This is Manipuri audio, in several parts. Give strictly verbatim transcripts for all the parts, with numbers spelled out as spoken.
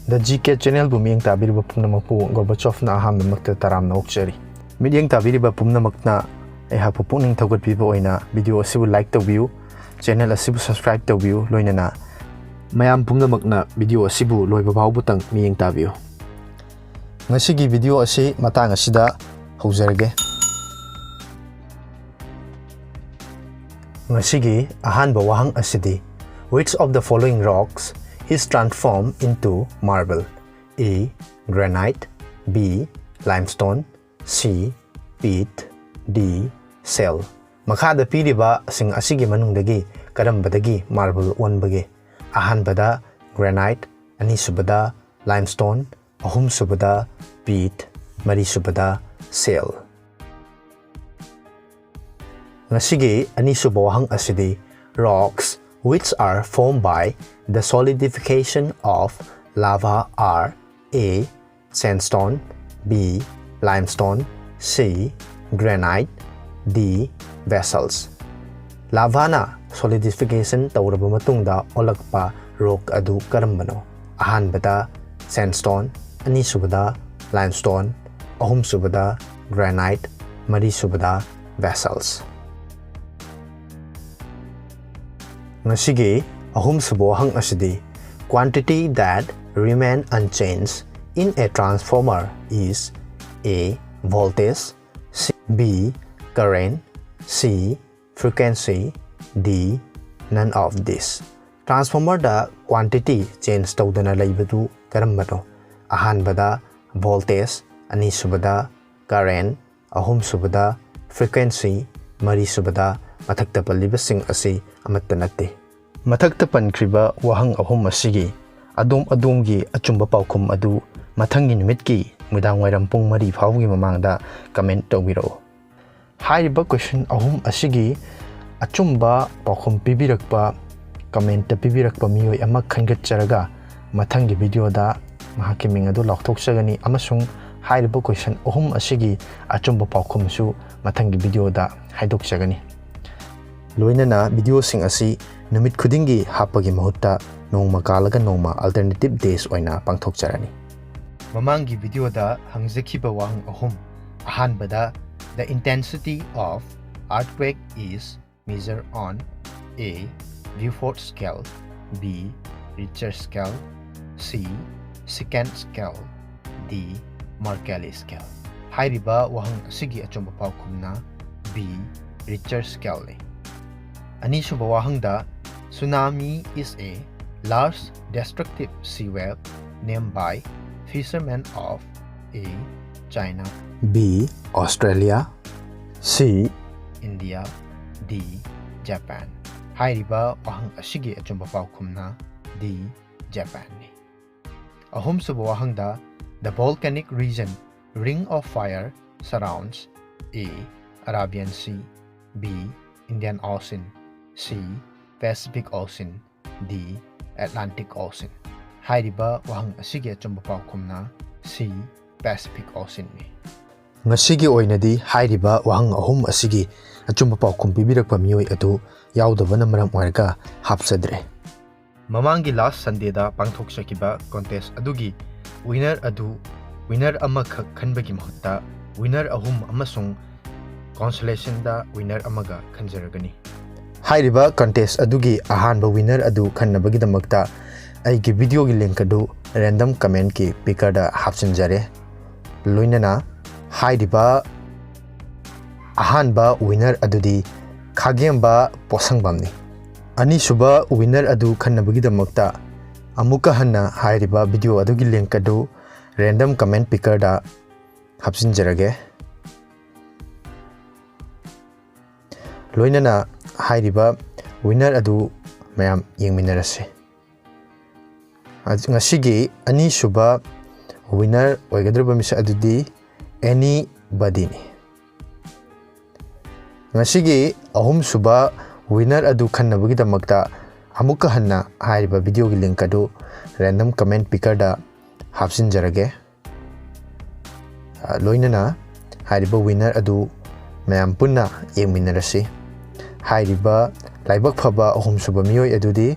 The G K Channelꯕꯨ ꯃꯤꯠꯌꯦꯡ ꯇꯥꯕꯤꯔꯤꯕ ꯄꯨꯝꯅꯃꯛꯄꯨ ꯒꯣꯔꯕꯥꯆꯣꯚꯅ ꯑꯍꯥꯟꯕꯃꯛꯇ ꯇꯔꯥꯝꯅ ꯑꯣꯛꯆꯔꯤ꯫ ꯃꯤꯠꯌꯦꯡ ꯇꯥꯕꯤꯔꯤꯕ ꯄꯨꯝꯅꯃꯛꯅ ꯑꯩꯍꯥꯛꯄꯨ ꯄꯨꯛꯅꯤꯡ ꯊꯧꯒꯠꯄꯤꯕ ꯑꯣꯏꯅ video ꯑꯁꯤꯕꯨ like ꯇꯧꯕꯤꯌꯨ, channel ꯑꯁꯤꯕꯨ subscribe ꯇꯧꯕꯤꯌꯨ, ꯂꯣꯏꯅꯅ ꯃꯌꯥꯝ ꯄꯨꯝꯅꯃꯛꯅ video ꯑꯁꯤꯕꯨ ꯂꯣꯏꯕ ꯐꯥꯎꯕꯇꯪ ꯃꯤꯠꯌꯦꯡ ꯇꯥꯕꯤꯌꯨ꯫ ꯉꯁꯤꯒꯤ video ꯑꯁꯤ ꯃꯇꯥꯡ ꯑꯁꯤꯗ ꯍꯧꯖꯔꯒꯦ꯫ ꯉꯁꯤꯒꯤ ꯑꯍꯥꯟꯕ ꯋꯥꯍꯪ ꯑꯁꯤꯗꯤ, Which of the following rocks is transformed into marble? A, granite, B, limestone, C, peat, D, shale꯫ ꯃꯈꯥꯗ ꯄꯤꯔꯤꯕꯁꯤꯡ ꯑꯁꯤꯒꯤ ꯃꯅꯨꯡꯗꯒꯤ ꯀꯔꯝꯕꯗꯒꯤ marble ꯑꯣꯟꯕꯒꯦ? ꯑꯍꯥꯟꯕꯗ granite, ꯑꯅꯤꯁꯨꯕꯗ limestone, ꯑꯍꯨꯝꯁꯨꯕꯗ peat, ꯃꯔꯤꯁꯨꯕꯗ shale꯫ ꯉꯁꯤꯒꯤ ꯑꯅꯤꯁꯨꯕ ꯋꯥꯍꯪ ꯑꯁꯤꯗꯤ, Rocks which are formed by the solidification of lava are: A, sandstone, B, limestone, C, granite, D, basalts꯫ Lavaꯅ solidification ꯇꯧꯔꯕ ꯃꯇꯨꯡꯗ ꯑꯣꯜꯂꯛꯄ rock ꯑꯗꯨ ꯀꯔꯝꯕꯅꯣ? ꯑꯍꯥꯟꯕꯗ sandstone, ꯑꯅꯤꯁꯨꯕꯗ limestone, ꯑꯍꯨꯝꯁꯨꯕꯗ granite, ꯃꯔꯤꯁꯨꯕꯗ basalts꯫ ꯉꯁꯤꯒꯤ ꯑꯍꯨꯝꯁꯨꯕ ꯋꯥꯍꯪ ꯑꯁꯤꯗꯤ, Quantity that remain unchanged in a transformer is: A, voltage, C, B, current, C, frequency, D, none of this꯫ Transformerꯗ quantity change ꯇꯧꯗꯅ ꯂꯩꯕꯗꯨ ꯀꯔꯝꯕꯅꯣ? ꯑꯍꯥꯟꯕꯗ voltage, ꯑꯅꯤꯁꯨꯕꯗ current, ꯑꯍꯨꯝꯁꯨꯕꯗ frequency, ꯃꯔꯤꯁꯨꯕꯗ ꯃꯊꯛꯇ ꯄꯜꯂꯤꯕꯁꯤꯡ ꯑꯁꯤ ꯑꯃꯠꯇ ꯅꯠꯇꯦ꯫ ꯃꯊꯛꯇ ꯄꯟꯈ꯭ꯔꯤꯕ ꯋꯥꯍꯪ ꯑꯍꯨꯝ ꯑꯁꯤꯒꯤ ꯑꯗꯣꯝ ꯑꯗꯣꯝꯒꯤ ꯑꯆꯨꯝꯕ ꯄꯥꯎꯈꯨꯝ ꯑꯗꯨ ꯃꯊꯪꯒꯤ ꯅꯨꯃꯤꯠꯀꯤ ꯅꯨꯃꯤꯗꯥꯡꯋꯥꯏꯔꯝ ꯄꯨꯡ ꯃꯔꯤ ꯐꯥꯎꯕꯒꯤ ꯃꯃꯥꯡꯗ comment ꯇꯧꯕꯤꯔꯛꯎ꯫ ꯍꯥꯏꯔꯤꯕ question ꯑꯍꯨꯝ ꯑꯁꯤꯒꯤ ꯑꯆꯨꯝꯕ ꯄꯥꯎꯈꯨꯝ ꯄꯤꯕꯤꯔꯛꯄ, commentꯇ ꯄꯤꯕꯤꯔꯛꯄ ꯃꯤꯑꯣꯏ ꯑꯃ ꯈꯟꯒꯠꯆꯔꯒ ꯃꯊꯪꯒꯤ videoꯗ ꯃꯍꯥꯛꯀꯤ ꯃꯤꯡ ꯑꯗꯨ ꯂꯥꯎꯊꯣꯛꯆꯒꯅꯤ ꯑꯃꯁꯨꯡ ꯍꯥꯏꯔꯤꯕ question ꯑꯍꯨꯝ ꯑꯁꯤꯒꯤ ꯑꯆꯨꯝꯕ ꯄꯥꯎꯈꯨꯝꯁꯨ ꯃꯊꯪꯒꯤ videoꯗ ꯍꯥꯏꯗꯣꯛꯆꯒꯅꯤ꯫ ꯂꯣꯏꯅꯅ videoꯁꯤꯡ ꯑꯁꯤ ꯅꯨꯃꯤꯠ ꯈꯨꯗꯤꯡꯒꯤ ꯍꯥꯞꯄꯒꯤ ꯃꯍꯨꯠꯇ ꯅꯣꯡꯃ ꯀꯥꯜꯂꯒ ꯅꯣꯡꯃ alternative days ꯑꯣꯏꯅ ꯄꯥꯡꯊꯣꯛꯆꯔꯅꯤ꯫ ꯃꯃꯥꯡꯒꯤ videoꯗ ꯍꯪꯖꯈꯤꯕ ꯋꯥꯍꯪ ꯑꯍꯨꯝ꯫ ꯑꯍꯥꯟꯕꯗ, the intensity of earthquake is measured on A. Beaufort scale, B. Richter scale, C. Secant scale, D. Mercalli scale꯫ ꯍꯥꯏꯔꯤꯕ ꯋꯥꯍꯪ ꯑꯁꯤꯒꯤ ꯑꯆꯨꯝꯕ ꯄꯥꯎꯈꯨꯝꯅ B. Richter scaleꯅꯤ꯫ ꯑꯅꯤꯁꯨꯕ ꯋꯥꯍꯪꯗ, tsunami is a large destructive sea wave named by fishermen of A. China, B. Australia, C. India, D. Japan꯫ ꯍꯥꯏꯔꯤꯕ ꯋꯥꯍꯪ ꯑꯁꯤꯒꯤ ꯑꯆꯨꯝꯕ ꯄꯥꯎꯈꯨꯝꯅ D. Japanꯅꯤ꯫ ꯑꯍꯨꯝꯁꯨꯕ ꯋꯥꯍꯪꯗ, the volcanic region Ring of Fire surrounds A. Arabian Sea, B. Indian Ocean, C. Pacific Ocean, D. Atlantic Ocean꯫ ꯍꯥꯏꯔꯤꯕ ꯋꯥꯍꯪ ꯑꯁꯤꯒꯤ ꯑꯆꯨꯝꯕ ꯄꯥꯎꯈꯨꯝꯅ C. Pacific Oceanꯅꯤ꯫ ꯉꯁꯤꯒꯤ ꯑꯣꯏꯅꯗꯤ ꯍꯥꯏꯔꯤꯕ ꯋꯥꯍꯪ ꯑꯍꯨꯝ ꯑꯁꯤꯒꯤ ꯑꯆꯨꯝꯕ ꯄꯥꯎꯈꯨꯝ ꯄꯤꯕꯤꯔꯛꯄ ꯃꯤꯑꯣꯏ ꯑꯗꯨ ꯌꯥꯎꯗꯕꯅ ꯃꯔꯝ ꯑꯣꯏꯔꯒ ꯍꯥꯞꯆꯗ꯭ꯔꯦ꯫ ꯃꯃꯥꯡꯒꯤ last Sundayꯗ ꯄꯥꯡꯊꯣꯛꯆꯈꯤꯕ contest ꯑꯗꯨꯒꯤ winner ꯑꯗꯨ winner ꯑꯃꯈꯛ ꯈꯟꯕꯒꯤ ꯃꯍꯨꯠꯇ winner ꯑꯍꯨꯝ ꯑꯃꯁꯨꯡ consolationꯗ winner ꯑꯃꯒ ꯈꯟꯖꯔꯒꯅꯤ꯫ ꯍꯥꯏꯔꯤꯕ contest ꯑꯗꯨꯒꯤ ꯑꯍꯥꯟꯕ winner ꯑꯗꯨ ꯈꯟꯅꯕꯒꯤꯗꯃꯛꯇ ꯑꯩꯒꯤ videoꯒꯤ link ꯑꯗꯨ random commentꯀꯤ pickerꯗ ꯍꯥꯞꯆꯤꯟꯖꯔꯦ꯫ ꯂꯣꯏꯅꯅ ꯍꯥꯏꯔꯤꯕ ꯑꯍꯥꯟꯕ winner ꯑꯗꯨꯗꯤ ꯈꯥꯒꯦꯝꯕ ꯄꯣꯠꯁꯪꯕꯝꯅꯤ꯫ ꯑꯅꯤꯁꯨꯕ winner ꯑꯗꯨ ꯈꯟꯅꯕꯒꯤꯗꯃꯛꯇ ꯑꯃꯨꯛꯀ ꯍꯟꯅ ꯍꯥꯏꯔꯤꯕ video ꯑꯗꯨꯒꯤ link ꯑꯗꯨ random comment pickerꯗ ꯍꯥꯞꯆꯤꯟꯖꯔꯒꯦ꯫ ꯂꯣꯏꯅꯅ ꯍꯥꯏꯔꯤꯕ winner ꯑꯗꯨ ꯃꯌꯥꯝ ꯌꯦꯡꯃꯤꯟꯅꯔꯁꯤ꯫ ꯉꯁꯤꯒꯤ ꯑꯅꯤꯁꯨꯕ winner ꯑꯣꯏꯒꯗꯧꯔꯤꯕ ꯃꯤꯁꯛ ꯑꯗꯨꯗꯤ anybodyꯅꯤ꯫ ꯉꯁꯤꯒꯤ ꯑꯍꯨꯝꯁꯨꯕ winner ꯑꯗꯨ ꯈꯟꯅꯕꯒꯤꯗꯃꯛꯇ ꯑꯃꯨꯛꯀ ꯍꯟꯅ ꯍꯥꯏꯔꯤꯕ videoꯒꯤ link ꯑꯗꯨ random comment pickerꯗ ꯍꯥꯞꯆꯤꯟꯖꯔꯒꯦ꯫ ꯑ, ꯂꯣꯏꯅꯅ ꯍꯥꯏꯔꯤꯕ winner ꯑꯗꯨ ꯃꯌꯥꯝ ꯄꯨꯟꯅ ꯌꯦꯡꯃꯤꯟꯅꯔꯁꯤ꯫ ꯍꯥꯏꯔꯤꯕ ꯂꯥꯏꯕꯛ ꯐꯕ ꯑꯍꯨꯝꯁꯨꯕ ꯃꯤꯑꯣꯏ ꯑꯗꯨꯗꯤ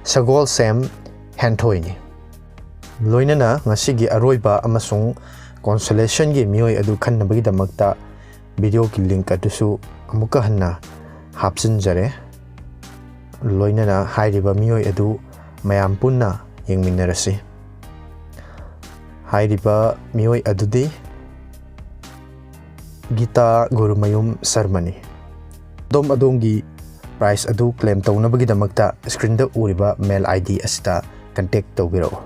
ꯁꯒꯣꯜꯁꯦꯝ ꯍꯦꯟꯊꯣꯏꯅꯤ꯫ ꯂꯣꯏꯅꯅ ꯉꯁꯤꯒꯤ ꯑꯔꯣꯏꯕ ꯑꯃꯁꯨꯡ consolation ꯒꯤ ꯃꯤꯑꯣꯏ ꯑꯗꯨ ꯈꯟꯅꯕꯒꯤꯗꯃꯛꯇ video ꯒꯤ link ꯑꯗꯨꯁꯨ ꯑꯃꯨꯛꯀ ꯍꯟꯅ ꯍꯥꯞꯆꯤꯟꯖꯔꯦ꯫ ꯂꯣꯏꯅꯅ ꯍꯥꯏꯔꯤꯕ ꯃꯤꯑꯣꯏ ꯑꯗꯨ ꯃꯌꯥꯝ ꯄꯨꯟꯅ ꯌꯦꯡꯃꯤꯟꯅꯔꯁꯤ꯫ ꯍꯥꯏꯔꯤꯕ ꯃꯤꯑꯣꯏ ꯑꯗꯨꯗꯤ ꯒꯤꯇꯥ ꯒꯨꯔꯨꯃꯌꯨꯝ ꯁꯔꯃꯅꯤ꯫ ꯑꯗꯣꯝ ꯑꯗꯣꯝꯒꯤ prize ꯑꯗꯨ claim ꯇꯧꯅꯕꯒꯤꯗꯃꯛꯇ screen ꯗ ꯎꯔꯤꯕ mail I D ꯑꯁꯤꯗ contact ꯇꯧꯕꯤꯔꯛꯎ꯫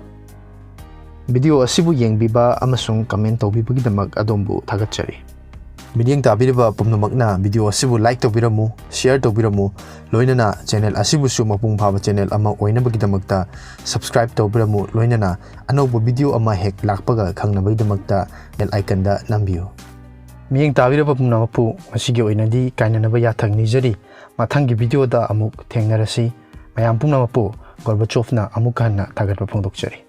Video ꯑꯁꯤꯕꯨ ꯌꯦꯡꯕꯤꯕ ꯑꯃꯁꯨꯡ comment ꯇꯧꯕꯤꯕꯒꯤꯗꯃꯛ ꯑꯗꯣꯝꯕꯨ ꯊꯥꯒꯠꯆꯔꯤ꯫ ꯃꯤꯠꯌꯦꯡ ꯇꯥꯕꯤꯔꯤꯕ ꯄꯨꯝꯅꯃꯛꯅ video ꯑꯁꯤꯕꯨ like ꯇꯧꯕꯤꯔꯝꯃꯨ, share ꯇꯧꯕꯤꯔꯝꯃꯨ, ꯂꯣꯏꯅꯅ channel ꯑꯁꯤꯕꯨꯁꯨ ꯃꯄꯨꯡ ꯐꯥꯕ channel ꯑꯃ ꯑꯣꯏꯅꯕꯒꯤꯗꯃꯛꯇ subscribe ꯇꯧꯕꯤꯔꯝꯃꯨ, ꯂꯣꯏꯅꯅ ꯑꯅꯧꯕ video ꯑꯃ ꯍꯦꯛ ꯂꯥꯛꯄꯒ ꯈꯪꯅꯕꯒꯤꯗꯃꯛꯇ bell icon ꯗ ꯅꯝꯕꯤꯌꯨ꯫ ꯃꯤꯠꯌꯦꯡ ꯇꯥꯕꯤꯔꯕ ꯄꯨꯝꯅꯃꯛꯄꯨ ꯉꯁꯤꯒꯤ ꯑꯣꯏꯅꯗꯤ ꯀꯥꯏꯅꯅꯕ ꯌꯥꯊꯪ ꯅꯤꯖꯔꯤ꯫ ꯃꯊꯪꯒꯤ video ꯗ ꯑꯃꯨꯛ ꯊꯦꯡꯅꯔꯁꯤ꯫ ꯃꯌꯥꯝ ꯄꯨꯝꯅꯃꯛꯄꯨ ꯒꯣꯔꯕꯥꯆꯣꯚꯅ ꯑꯃꯨꯛ ꯍꯟꯅ ꯊꯥꯒꯠꯄ ꯐꯣꯡꯗꯣꯛꯆꯔꯤ꯫